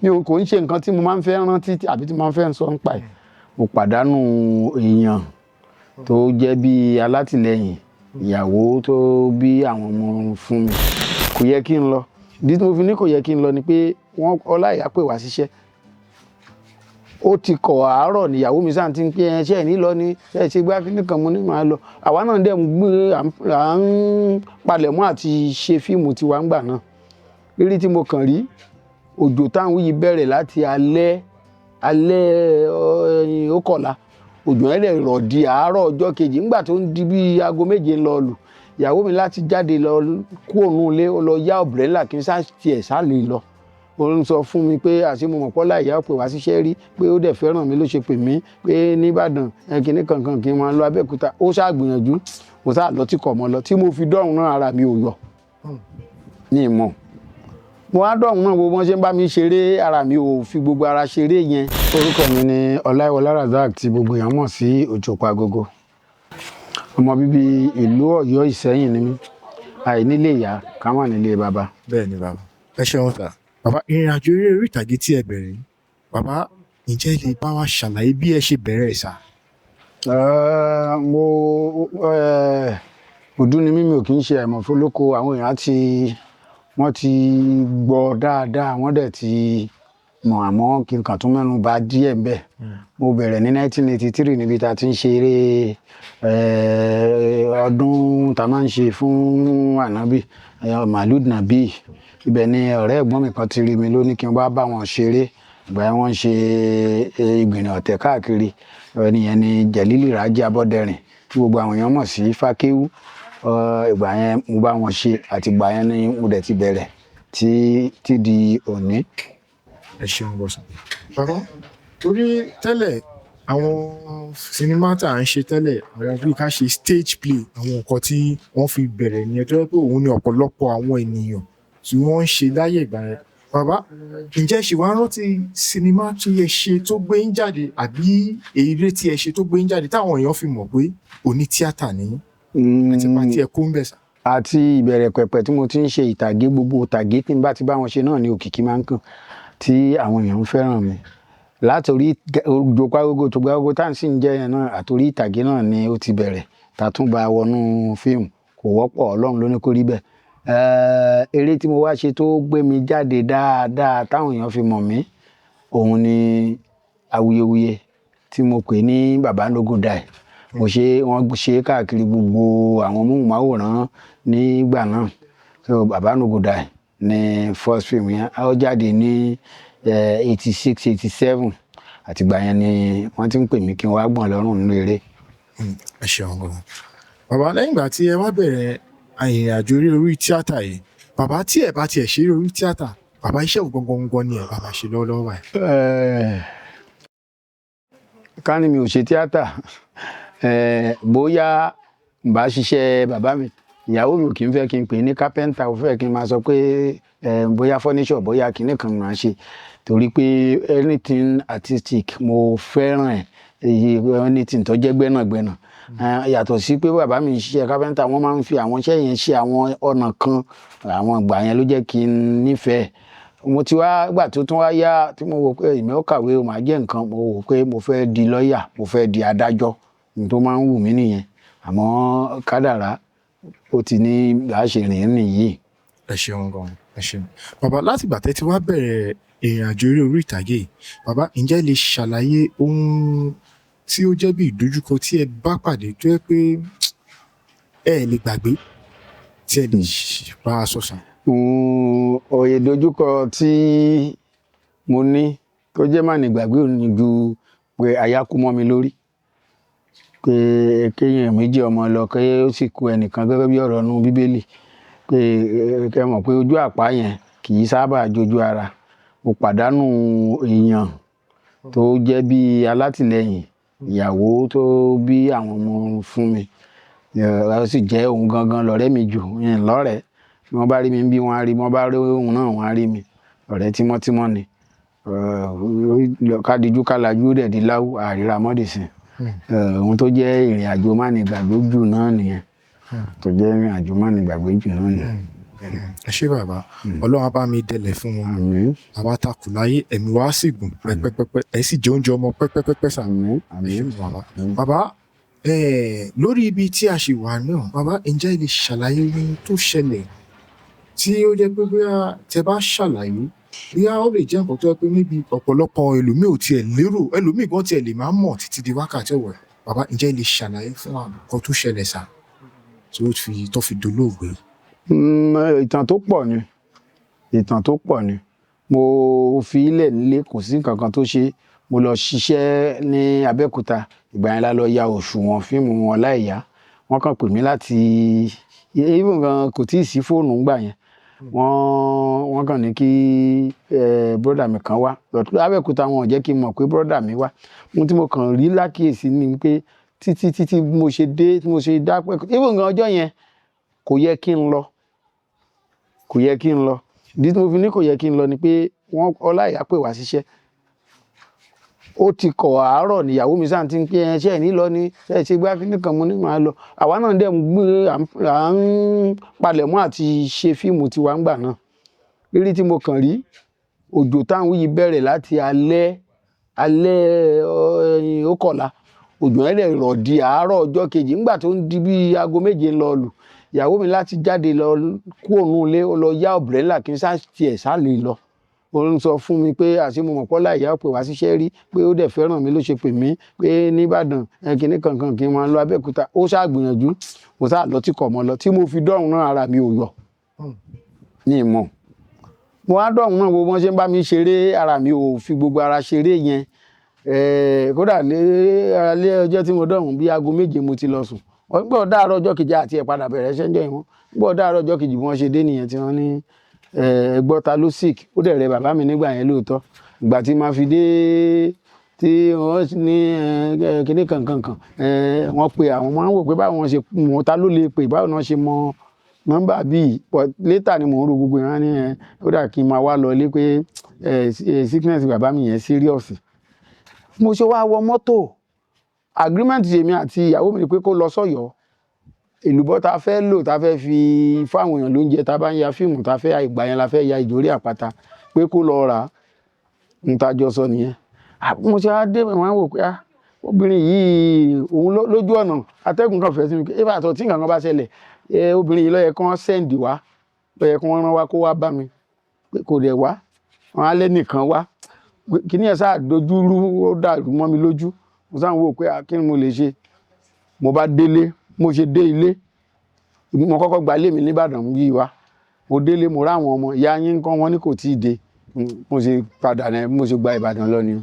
Mi ò kò ń ṣe nǹkan tí mo máa ń fẹ́ rántí àbí tí mo máa ń fẹ́ sọ nípa ẹ̀. Mo pàdánù èèyàn tó jẹ́ bí alátìlẹyìn, ìyàwó tó bí àwọn ọmọ fún mi. Kò yẹ kí n lọ. Ìdí tí mo fi ní kò yẹ kí n lọ ni pé wọ́n Ọláìyá pè wá síṣẹ́. Ó ti kọ̀ àárọ̀ ni ìyàwó mi sáà ti ń pé ẹ ṣé ẹ̀ ní lọ ni, ṣé ẹ ṣe gbá kíní kan, mo ní màá lọ. Àwa náà dẹ̀ ń gbé, à ń palẹ̀mọ́ àti ṣe fíìmù tiwa ńgbà náà. Rírí tí mo kàn rí, òjò táwọn yìí bẹ̀rẹ̀ láti alẹ́, alẹ́ ó kọ̀la. Òjò yẹn dẹ̀ rọ̀ di àárọ̀ ọjọ́ kejì. Nígbà tó ń di bí aago 7 lọ lù, ìyàwó mi láti jáde lọ kúrò nínú ilé, ó lọ yá umbrella kí n sá tiẹ̀ sá lè lọ. Ó ń sọ fún mi pé àṣé mo mọ̀ pé Ọláìyá pè wá síṣẹ́ rí, pé ó dẹ̀ fẹ́ràn mi ló ṣe pè mí pé ní Ìbàdàn, kíní kankan kí n máa lọ Abẹ́òkúta. Ó sá gbìyànjú, mo sá lọ tí kò mọ̀ lọ. Tí mo fi dọ́hùn náà ara mi ò yọ. Ní ìmọ̀. Mo wá dọ́hùn náà gbogbo wọn ṣe ń bá mi ṣeré, ara mi ò fi gbogbo ara ṣeré yẹn. Orúkọ mi ni Ọláìwọlá Razak tí gbogbo èèyàn mọ̀ sí Òjòpá Agogo. Ọmọ bíbí ìlú Ọ̀yọ́ Ìsẹ́yìn ni mí. Àìnílé ìyá ká má nílé baba. Bẹ́ẹ̀ ni bàbá. Ẹ ṣeun sà. Bàbá, ìrìn àjò eré orí ìtàgé tí ẹ bẹ̀rẹ̀ yìí, bàbá, ǹjẹ́ ẹ lè bá wa ṣàlàyé bí ẹ ṣe bẹ̀rẹ̀ ẹ̀ sà? Mo òdú ni mí, mi ò kí ń ṣe àìmọ̀fólóko. Àwọn èèyàn ti, wọ́n ti gbọ́ dáadáa, wọ́n dẹ̀ ti mọ̀, àmọ́ kí n kàn tún mẹ́nu bà díẹ̀ ńbẹ̀. Mo bẹ̀rẹ̀ ní 1983 níbi tí a ti ń ṣe eré ọdún tá a máa ń ṣe fún Ànábì, Maulud Nabi. Ibẹ̀ ni ọ̀rẹ́ ẹ̀gbọ́n mi kan ti rí mi ló ní kí n wá bá wọn ṣeré. Ìgbà yẹn wọ́n ń ṣe ìgbìnrin ọ̀tẹ̀ káàkiri. Ẹni yẹn ni Jẹ̀lílì Rájí Abọ́dẹrìn tí gbogbo àwọn èèyàn mọ̀ sí Fákéwú. Ìgbà yẹn mo bá wọn ṣe, àti ìgbà yẹn ni mo dẹ̀ ti bẹ̀rẹ̀ tí di òní. Ẹ ṣeun bọ̀sán. Bàbá, torí tẹ́lẹ̀ àwọn sinimá tí à ń ṣe tẹ́lẹ̀, àwọn bí ká ṣe stage play, àwọn nǹkan tí wọ́n fi bẹ̀rẹ̀ nìyẹn, tó jẹ́ pé òun ni ọ̀pọ̀lọpọ̀ àwọn ènìyàn tí wọ́n ń ṣe láyé ìgbà yẹn. Bàbá, ǹjẹ́ ṣì wá rántí sinimá tí ẹ ṣe tó gbé yín jáde, àbí eré tí ẹ ṣe tó gbé yín jáde táwọn èèyàn fi mọ̀ pé oní tíátà ni yín, àti ipa tí ẹ kó ń bẹ̀ sà? Àti ìbẹ̀rẹ̀ pẹ̀pẹ̀ tí mo ti ń ṣe ìtàgé, gbogbo ìtàgé tí n bá ti bá wọn ṣe náà ni òkìkí máa ń kàn, tí àwọn èèyàn ń fẹ́ràn mi. Látòrí Òjòpá Agogo, Òjòpá Agogo tá ń sì ń jẹ́ yẹn náà, àtòrí ìtàgé náà ni ó ti bẹ̀rẹ̀. Ta tún bá wọnú fíìmù, kò wọ́pọ̀, Ọlọ́run ló ní kó rí bẹ́ẹ̀. Eré tí mo wá ṣe tó gbé mi jáde dáadáa táwọn èèyàn fi mọ̀ mí, òun ni Awuyewuye tí mo pè ní Baba No Go Die. Mo ṣe, wọ́n ṣe káàkiri gbogbo àwọn móhùnmáwòrán nígbà náà. So Baba No Go Die ni first film yẹn. Ó jáde ní 86, 87. Àti ìgbà yẹn ni wọ́n ti ń pè mí kí n wá gbọ̀n lọ́rùn nínú eré. Ẹ ṣeun gan. Bàbá, lẹ́yìn ìgbà tí ẹ wá bẹ̀rẹ̀ ìrìn àjò eré orí tíátà yìí, bàbá, tí ẹ bá tiẹ̀ ṣe eré orí tíátà, bàbá, iṣẹ́ wo gangan gangan ni ẹ bá máa ṣe lọ́wọ́lọ́wọ́ báyìí? Ká ní mi ò ṣe tíátà, bóyá n bá ṣiṣẹ́ bàbá mi, ìyàwó mi ò kí ń fẹ́ kí n pè é ní carpenter, ó fẹ́ kí n máa sọ pé bóyá furniture, bóyá kíní kan máa ṣe. Torí pé anything artistic mo fẹ́ràn ẹ̀, anything tó jẹ́ gbẹ́nàgbẹ́nà. Yàtọ̀ sí pé bàbá mi ń ṣiṣẹ́ carpenter, wọ́n máa ń fi àwọn iṣẹ́ yẹn ṣe àwọn ọ̀nà kan. Àwọn ìgbà yẹn ló jẹ́ kí n nífẹ̀ẹ́. Mo ti wá, ìgbà tó tún wá yá tí mo wò pé èmi ó kàwé, ó máa jẹ́ nǹkan, mo wò pé mo fẹ́ di lawyer, mo fẹ́ di adájọ́. Ohun tó máa ń wù mí nìyẹn. Àmọ́ kádàrá ó ti ní bá ṣe rìn nìyí. Ẹ ṣeun gan, ẹ ṣeun. Bàbá, láti ìgbà tẹ́ ti wá bẹ̀rẹ̀ ìrìn àjò eré orí ìtàgé yìí, bàbá, ǹjẹ́ ẹ lè ṣàlàyé ohun tí ó jẹ́ bí ìdojúkọ tí ẹ bá pàdé tó jẹ́ pé ẹ lè gbàgbé, tí ẹ lè bá a sọ sà? Òye ìdojúkọ tí mo ní tó jẹ́ má ní gbàgbé ò ní ju pé aya kú mọ́ mi lórí. Pé kéèyàn méjì ọmọ lọ, kí ó sì kú ẹnìkan gẹ́gẹ́ bí ọ̀rọ̀ inú Bíbélì. Pé kí ẹ mọ̀ pé ojú àpá yẹn kì í sábà jojú ara. Mo pàdánù èèyàn tó jẹ́ bí alátìlẹyìn, ìyàwó tó bí àwọn ọmọ fún mi. Ó sì jẹ́ òun gangan lọ̀rẹ́ mi jù, n lọ́rẹ̀ẹ́. Bí wọ́n bá rí mi níbí, wọ́n á rí, bí wọ́n bá rí òun náà, wọ́n á rí mi. Ọ̀rẹ́ tímọ́tímọ́ ni. Ká dijú ká lajú, ó dẹ̀ di láwú, a ríra mọ́ dì sín. Ohun tó jẹ́ ìrìnàjò má ní gbàgbé jù náà nìyẹn. Tó jẹ́ ìrìnàjò má ní gbàgbé jù náà nìyẹn. Ẹ ṣé bàbá, Ọlọ́run á bá mi dẹlẹ̀ fún wọn. Àmín. Àwa ta kù láyé, ẹ̀mí wa sì gùn pẹ́pẹ́pẹ́pẹ́, ẹ sì jẹ oúnjẹ ọmọ pẹ́pẹ́pẹ́pẹ́ sà. Àmín. Ẹ Àmín. ṣé bàbá. Bàbá, lórí ibi tí a ṣì wà náà, bàbá, ǹjẹ́ ẹ lè ṣàlàyé ohun tó ṣẹlẹ̀ tí ó jẹ́ pé bóyá tẹ bá ṣàlàyé, bóyá ó lè jẹ́ nǹkan tó jẹ́ pé níbi ọ̀pọ̀lọpọ̀ ẹlòmíì ò tiẹ̀ lérò, ẹlòmíì gan tiẹ̀ lè má mọ̀ títí di wákàtí ọ̀wọ̀. Bàbá, ǹjẹ́ ẹ lè ṣàlàyé fún wa nǹkan tó ṣẹlẹ̀ sà tí ó fi tó fi dolóògbé? Ìtàn tó pọ̀ ni, ìtàn tó pọ̀ ni. Mo fi ilẹ̀ nílé, kò sí nǹkan kan tó ṣe. Mo lọ ṣiṣẹ́ ní Abẹ́òkúta. Ìgbà yẹn la lọ ya òṣùwọ̀n fíìmù Ọláìyá. Wọ́n kàn pè mí láti, even gan kò tíì sí fóònù ńgbà yẹn. Wọ́n kàn ní kí brother mi kan wá. But l'Abẹ́òkúta wọn ò jẹ́ kí n mọ̀ pé brother mi wá. Ohun tí mo kàn rí lákìyèsí ni pé títí títí mo ṣe dé, tí mo ṣe dá pẹ́, even gan ọjọ́ yẹn kò yẹ kí n lọ. Kò yẹ kí n lọ. Ìdí tí mo fi ní kò yẹ kí n lọ ni pé wọ́n Ọláìyá pè wá síṣẹ́. Ó ti kọ̀ àárọ̀ ní ìyàwó mi sáà tí ń pé ẹ ṣé ẹ ní lọ ní, ẹ ṣe gbá kíní kan, mo ní màá lọ. Àwa náà dẹ̀ ń gbé, à ń palẹ̀mọ́ àti ṣe fíìmù tiwa ńgbà náà. Rírí tí mo kàn rí, òjò táwọn yìí bẹ̀rẹ̀ láti alẹ́, alẹ́ ókọ̀lá. Òjò yẹn dẹ̀ rọ̀ di àárọ̀ ọjọ́ kejì. Nígbà tó ń di bí aago 7 lọ lù, ìyàwó mi láti jáde lọ kúrò nínú ilé, ó lọ yá umbrella kí n sá tiẹ̀ sá lè lọ. Ó ń sọ fún mi pé àṣé mo mọ̀ pé Ọláìyá pè wá síṣẹ́ rí, pé ó dẹ̀ fẹ́ràn mi ló ṣe pè mí pé ní Ìbàdàn, kíní kankan kí n máa lọ Abẹ́òkúta. Ó sá gbìyànjú, mo sá lọ tí kò mọ̀ lọ. Tí mo fi dọ́hùn náà ara mi ò yọ̀. Ní ìmọ̀. Mo wá dọ́hùn náà gbogbo wọn ṣe ń bá mi ṣeré, ara mi ò fi gbogbo ara ṣeré yẹn. Kódà lé alẹ́ ọjọ́ tí mo dọ́hùn bí aago 7 mo ti lọ sùn. Wọ́n gbọ́ dáàárọ̀ ọjọ́ kejì àti ẹ̀ padà bẹ̀rẹ̀ iṣẹ́ ńjọ́ yẹn mọ́. Gbọ́ dáàárọ̀ ọjọ́ kejì bí wọ́n ṣe dé nìyẹn tí wọ́n ní gbọ́ ta ló sick. Ó dẹ̀ rẹ bàbá mi nígbà yẹn lóòótọ́. Ìgbà tí màá fi dé tí wọ́n ní kíní kankan kan, wọ́n pe àwọn, wọ́n wò pé báwo wọ́n ṣe mọ̀, ta ló lè pè, báwo ni wọ́n ṣe mọ nọ́mbà bí. But later ni mò ń ro gbogbo ìran ní ó dà kí n máa wá lọ ilé pé sickness bàbá mi yẹn serious. Mo ṣe wá wọ mọ́tò. Agreement èmi àti ìyàwó mi ni pé kó lọ sọ́yọ́. Èlùbọ́ ta fẹ́ lò, ta fẹ́ fi fún àwọn èèyàn lóúnjẹ, ta bá ń ya fíìmù, ta fẹ́ ìgbà yẹn la fẹ́ ya Ìjòrí Àpáta, pé kó lọ rà á. Ohun tá jọ sọ nìyẹn. Mo ṣe wá dé, mo wá wò pé obìnrin yìí òun lójú ọ̀nà atẹ́gùn kan fẹ́ sí mi pé if àtọ̀ tí nǹkan kan bá ṣẹlẹ̀, obìnrin yìí ló yẹ kí wọ́n send wá, ló yẹ kí wọ́n rán wá kó wá bá mi. Pé kò dẹ̀ wá. Wọ́n á lẹ́nìkan wá. Kíní ẹ̀ sá dojú rú, ó dàrú mọ́ mi lójú. Mo sá ń wò pé kí ni mo lè ṣe. Mo bá délé, mo ṣe dé ilé. Mo kọ́kọ́ gba ilé mi ní Ìbàdàn bí wá. Mo délé, mo rí àwọn ọmọ, ìyá yín ńkọ́, wọ́n ní kò tíì dé. Mo ṣe padà ní, mo ṣe gba Ìbàdàn lọ ni.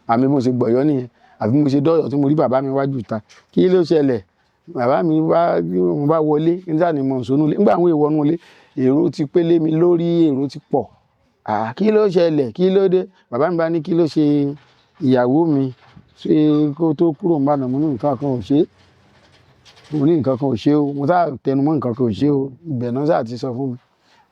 Àmì mo ṣe gbọ̀yọ́ nìyẹn. Àbí mo ṣe dọ́yọ̀ tí mo rí bàbá mi wájú ìta. Kí ló ṣẹlẹ̀? Bàbá mi wá, mo bá wọlé, nígbà tí mo ń sọnù ilé. Nígbà àwọn èèwọ̀ nínú ilé, èrò ti pélé mi lórí, èrò ti pọ̀. Kí ló ṣẹlẹ̀? Kí ló dé? Bàbá mi bá ní kí ló ṣe ìyàwó mi? Ṣé kó tó kúrò ní Ìbàdàn, mo ní nǹkan kan ò ṣe. Mo ní nǹkan kan ò ṣe o. Mo sá tẹnumọ́ nǹkan kan ò ṣe o. Ibẹ̀ náà sá ti sọ fún mi.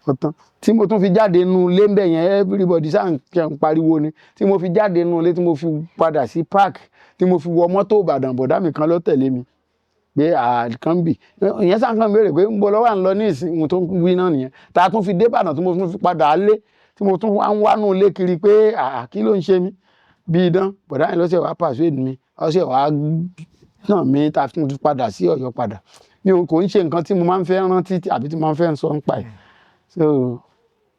Ó tán. Tí mo tún fi jáde nínú ilé ńbẹ̀ yẹn, everybody sá ń pariwo ni. Tí mo fi jáde nínú ilé, tí mo fi padà sí park, tí mo fi wọ mọ́tò Ìbàdàn, bọ̀dá mi kan ló tẹ̀lé mi. Pé kan bì. Ìyẹn sá kàn béèrè pé ńbo lọ wà ń lọ ní ìsìn, ohun tó ń wí náà nìyẹn. Ta tún fi dé Ìbàdàn tí mo tún fi padà lé, tí mo tún wá ń wá nínú ilé kiri pé kí ló ń ṣe mí? Bí idán. Bọ̀dá yẹn ló ṣe wá persuade mi. Ó ṣe wá tàn mí ta tún fi padà sí Ọ̀yọ́ padà. Mi ò kò ń ṣe nǹkan tí mo máa ń fẹ́ rántí àbí tí mo máa ń fẹ́ sọ nípa ẹ̀. So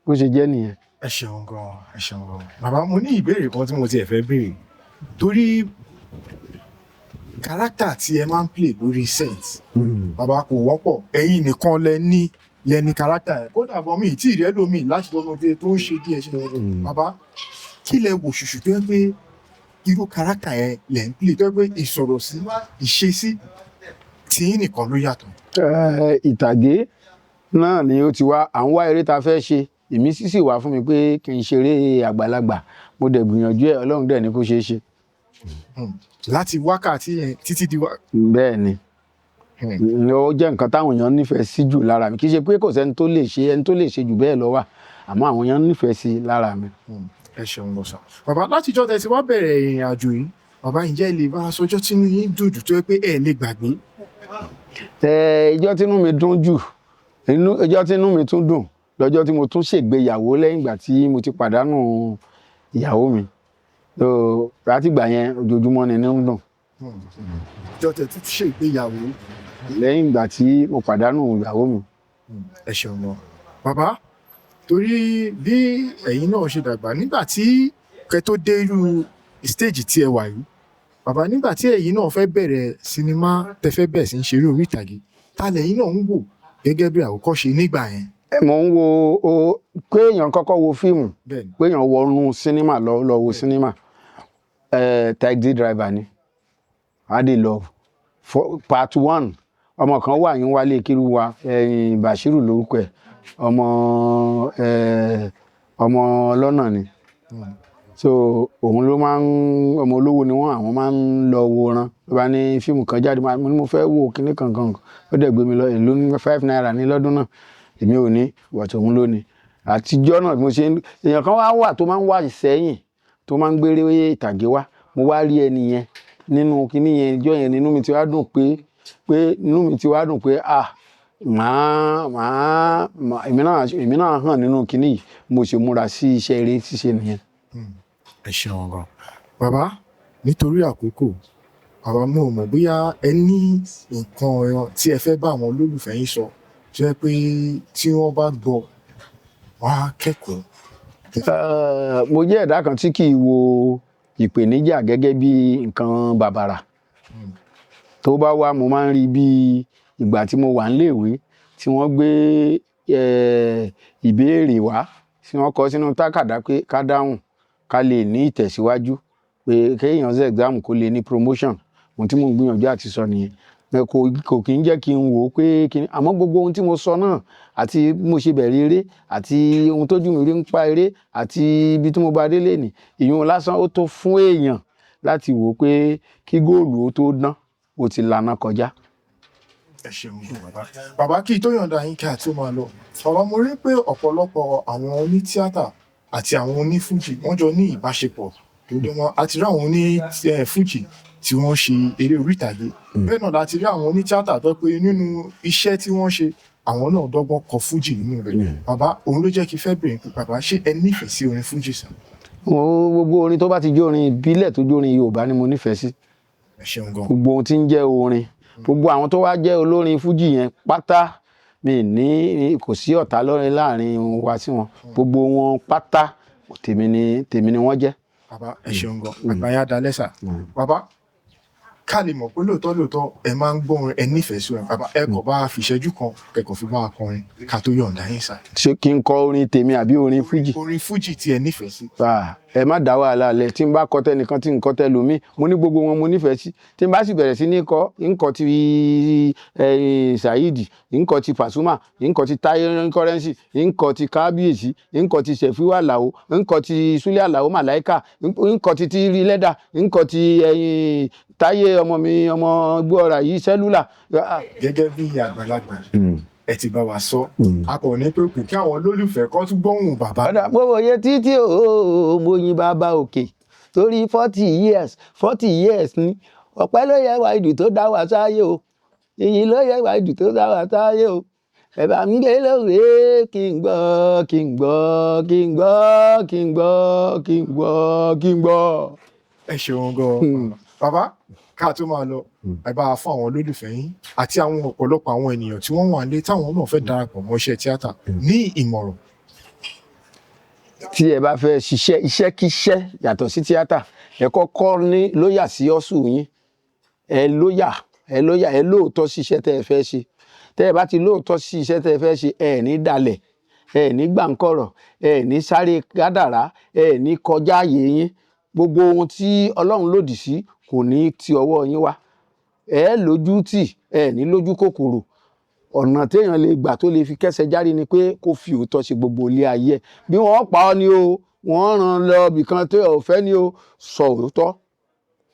bó ṣe jẹ́ nìyẹn. Ẹ ṣeun gan, ẹ ṣeun gan. Bàbá, mo ní ìbéèrè kan tí mo tiẹ̀ fẹ́ béèrè. Torí character tí ẹ máa ń play lórí set, bàbá, kò wọ́pọ̀. Ẹ̀yin nìkan lẹ ní character yẹn. Kódà gan mi ì tí ì rí ẹlòmíì láti lọ́mọdé tó ń ṣe díẹ̀ ṣe. Bàbá, kí lẹ wò ṣùṣù tó yẹ pé irú character yẹn lẹ ń play tó yẹ pé ìsọ̀rọ̀ sí, ìṣesí tí yín nìkan ló yàtọ̀? Ìtàgé náà ni ó ti wá. À ń wá eré ta fẹ́ ṣe. Ìmísí sì wá fún mi pé kí n ṣeré àgbàlagbà. Mo dẹ̀ gbìyànjú ẹ̀, Ọlọ́run dẹ̀ ní kó ṣe é ṣe. Láti wákàtí yẹn títí di wá. Bẹ́ẹ̀ ni. Ó jẹ́ nǹkan táwọn èèyàn nífẹ̀ẹ́ sí jù lára mi. Kì í ṣe pé kò sẹ́ni tó lè ṣe, ẹni tó lè ṣe jù bẹ́ẹ̀ lọ wà. Àmọ́ àwọn èèyàn nífẹ̀ẹ́ sí lára mi. Ẹ ṣeun gan sir. Bàbá, látijọ́ tẹ́ ti wá bẹ̀rẹ̀ ìrìn àjò yìí, bàbá, ǹjẹ́ ẹ lè bá a sọjọ́ tínú yín dùn jù tó yẹ pé ẹ lè gbàgbé? Ijọ́ tínú mi dùn jù, inú ijọ́ tínú mi tún dùn Lọ́jọ́ tí mo tún ṣègbéyàwó lẹ́yìn ìgbà tí mo ti pàdánù ìyàwó mi. So látìgbà yẹn, ojoojúmọ́ ni inú ń dùn. Ìjọ tẹ̀ tún ṣègbéyàwó. Lẹ́yìn ìgbà tí mo pàdánù ìyàwó mi. Ẹ ṣeun gan, bàbá. Torí bí ẹ̀yin náà ṣe dàgbà nígbà tí kẹ́ tó dé irú stage tí ẹ wà yìí, bàbá, nígbà tí ẹ̀yin náà fẹ́ bẹ̀rẹ̀ sinimá, tẹ́ fẹ́ bẹ̀rẹ̀ sí ń ṣeré orí ìtàgé, ta lẹ̀yin náà ń wò gẹ́gẹ́ bí àwòkọ́ṣe nígbà yẹn? Ẹ mò ń wo o kéèyàn kọ́kọ́ wo fíìmù, péèyàn wọnú sinimá lọ lọ wo sinimá, Taxi Driver ni, Ade Love for, part one. Ọmọ kan wà yín wálé kiri wa, ẹ̀yìn Bashiru lórúkọ ẹ̀, ọmọ ọmọ ọlọ́nà ni. So òun ló máa ń, ọmọ olówó ni wọ́n, àwọn máa ń lọ wòran. Ló bá ní fíìmù kan jáde, mo ní mo fẹ́ wo kinní kankan, ó dẹ̀ gbé mi lọ. Èló ní? 5 naira ní lọ́dún náà. Èmi ò ní, but òun ló ní. Àtijọ́ náà mo ṣe ń, èèyàn kan wá wà tó máa ń wà sẹ́yìn, tó máa ń gbére ìtàgé wá. Mo wá rí ẹni yẹn nínú kinní yẹn. Ìjọ́ yẹn nínú mi ti wá dùn pé inú mi ti wá dùn pé, ah, màá màá èmi náà hàn nínú kinní yìí. Mo ṣe múra sí iṣẹ́ eré ṣíṣe nìyẹn. Ẹ ṣeun gan, bàbá. Nítorí àkókò, bàbá, mo mọ̀ bóyá ẹ ní nǹkan ẹran tí ẹ fẹ́ bá àwọn olólùfẹ́ yín sọ, tó jẹ́ pé tí wọ́n bá gbọ́, wọ́n á kẹ́kọ̀ọ́. Mo jẹ́ ẹ̀dá kan tí kì í wo ìpèníjà gẹ́gẹ́ bí nǹkan bàbàrà. Tó bá wá, mo máa ń rí bí ìgbà tí mo wà níléèwé tí wọ́n gbé ìbéèrè wá, tí wọ́n kọ sínú tákàdá pé ká dáhùn, ká lè ní ìtẹ̀síwájú, pé kéèyàn ṣe exam kó lè ní promotion. Ohun tí mò ń gbìyànjú àti sọ nìyẹn. Kò kí ń jẹ́ kí n wò ó pé kí ni. Àmọ́ gbogbo ohun tí mo sọ náà, àti bí mo ṣe bẹ̀rẹ̀ eré, àti ohun tójú mi rí ń pa eré, àti ibi tí mo bá dé lénìí, ìyún lásán ó tó fún èèyàn láti wò ó pé kí góòlù ó tó dán, ó ti lànà kọjá. Ẹ ṣeun gan, bàbá. Bàbá, kí tó yọ̀ǹda yín kí a tó máa lọ, bàbá, mo rí pé ọ̀pọ̀lọpọ̀ àwọn onítíátà àti àwọn onífújì, wọ́n jọ ní ìbáṣepọ̀ tó dán mọ́. Àti rí àwọn oní fújì tí wọ́n ṣe eré orí ìtàgé, bẹ́ẹ̀ náà láti rí àwọn onítíátà tó pé nínú iṣẹ́ tí wọ́n ṣe, àwọn náà dọ́gbọ́n kọ fújì nínú rẹ̀. Bàbá, òun ló jẹ́ kí fẹ́ bèrè pé, bàbá, ṣé ẹ nífẹ̀ẹ́ sí orin fújì sàn? Gbogbo orin tó bá ti jó orin ìbílẹ̀, tó jó orin Yorùbá ni mo nífẹ̀ẹ́ sí. Ẹ ṣeun gan. Gbogbo ohun tí ń jẹ́ orin, gbogbo àwọn tó wá jẹ́ olórin fújì yẹn pátá, mi ní kò sí ọ̀tá lọ́rin láàrin wa sí wọn. Gbogbo wọn pátá, tèmi ni wọ́n jẹ́. Bàbá, ẹ ṣeun gan. Àgbáyá dalẹ́ sà. Bàbá, ká lè mọ̀ pé lóòótọ́ lóòótọ́ ẹ máa ń gbọ́ orin, ẹ nífẹ̀ẹ́ sí orin, bàbá, ẹ kàn bá fi ìṣẹ́jú kan kẹ̀kọ́ fi bá wa kọrin ká tó yọ̀ǹda yín sà. Ṣé kí n kọ orin tèmi àbí orin fújì? Orin fújì tí ẹ nífẹ̀ẹ́ sí. Ah, ẹ má dá wàhálà lẹ. Tí n bá kọ tẹnìkan, tí n kọ tẹlòmíì, mo ní gbogbo wọn mo nífẹ̀ẹ́ sí. Tí n bá sì bẹ̀rẹ̀ sí ní kọ, ń kọ ti Saheed, ń kọ ti Pasuma, ń kọ ti Taye Currency, ń kọ ti Kábíyèsí, ń kọ ti Sefiu Alao, ń kọ ti Sule Alao Malaika, ń kọ ti Tiri Lẹ́dà, ń kọ ti Táyé ọmọ mi, ọmọ gbọ́ra yìí sẹ́lúlà. Gẹ́gẹ́ bí àgbàlagbà, ẹ ti bá wa sọ, a kò ní pé kù kí àwọn olólùfẹ́ kan tún gbóhùn bàbá. Ọ̀dà, mo wòye títí o, mo yin bàbá òkè torí 40 years, 40 years ni. Ọpẹ́ ló yẹ wáìdù tó dá wa sáyé o, ìyìn ló yẹ wáìdù tó dá wa sáyé o. Ẹ bá ń gbé lóore, kí n gbọ́, kí n gbọ́, kí n gbọ́, kí n gbọ́, kí n gbọ́, kí n gbọ́. Ẹ ṣeun gan, bàbá. Ká tó máa lọ, ẹ bá wa fún àwọn olólùfẹ́ yín àti àwọn ọ̀pọ̀lọpọ̀ àwọn ènìyàn tí wọ́n wà nílé táwọn náà fẹ́ darapọ̀ mọ́ iṣẹ́ tíátà ní ìmọ̀ràn. Tí ẹ bá fẹ́ ṣiṣẹ́, iṣẹ́kíṣẹ́ yàtọ̀ sí tíátà, ẹ kọ́kọ́ ní loyal sí hustle yín. Ẹ loyal, ẹ loyal, ẹ lóòótọ́ sí iṣẹ́ tẹ́ ẹ fẹ́ ṣe. Tẹ́ ẹ bá ti lóòótọ́ sí iṣẹ́ tẹ́ ẹ fẹ́ ṣe, ẹ ní dalẹ̀, ẹ ní gbàǹkọ̀rọ̀, ẹ ní sáré kádàrá, ẹ ní kọjá ààyè yín. Gbogbo ohun tí Ọlọ́run lòdì sí kò ní ti ọwọ́ yín wá. Ẹ lójú tì, ẹ ní lójú kòkòrò. Ọ̀nà téèyàn lè gbà tó lè fi kẹ́sẹ̀ járí ni pé kó fi òótọ́ ṣe gbogbo ilé ayé ẹ̀. Bí wọ́n pa ọ́ ni o, wọ́n rán lọ ibìkan tó ò fẹ́ ni o, sọ òótọ́,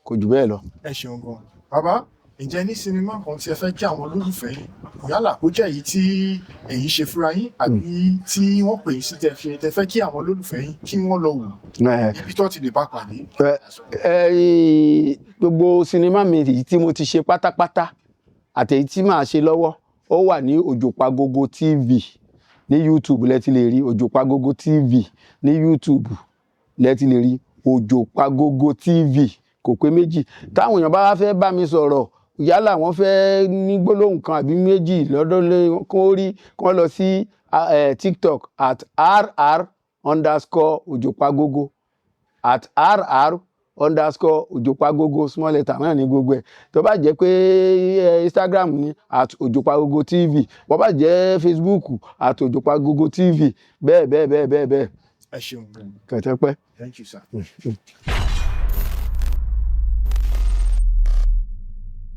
kò jù bẹ́ẹ̀ lọ. Ẹ ṣeun gan, bàbá. Ǹjẹ́ ní sinimá kan tí ẹ fẹ́ kí àwọn olólùfẹ́ yín, yálà kó jẹ́ èyí tí èyí ṣe fúnra yín àbí tí wọ́n pè yín sí, tẹ́ fi tẹ́ fẹ́ kí àwọn olólùfẹ́ yín kí wọ́n lọ wò, ibi tó ti lè bá pàdé? Ẹ gbogbo sinimá mi, èyí tí mo ti ṣe pátápátá àti èyí tí màá ṣe lọ́wọ́, ó wà ní Òjòpágogo TV. Ní YouTube lẹ ti lè rí Òjòpágógó TV. Ní YouTube lẹ ti lè rí Òjòpágógó TV, kò pé méjì. Táwọn èèyàn bá wá fẹ́ bá mi sọ̀rọ̀, yálà wọ́n fẹ́ ní gbólóhùn kan àbí méjì lọ́dọ̀ lé kó rí, kó lọ sí TikTok @rr_òjòpágógó, @rr_òjòpágógó, small letter náà ní gbogbo ẹ̀. Tó bá jẹ́ pé Instagram ní @òjòpágógó TV, bó bá jẹ́ Facebook, @òjòpágógó TV, bẹ́ẹ̀ bẹ́ẹ̀ bẹ́ẹ̀ bẹ́ẹ̀ bẹ́ẹ̀. Ẹ ṣeun. Kẹ̀tẹ́pẹ́. Thank you, sir.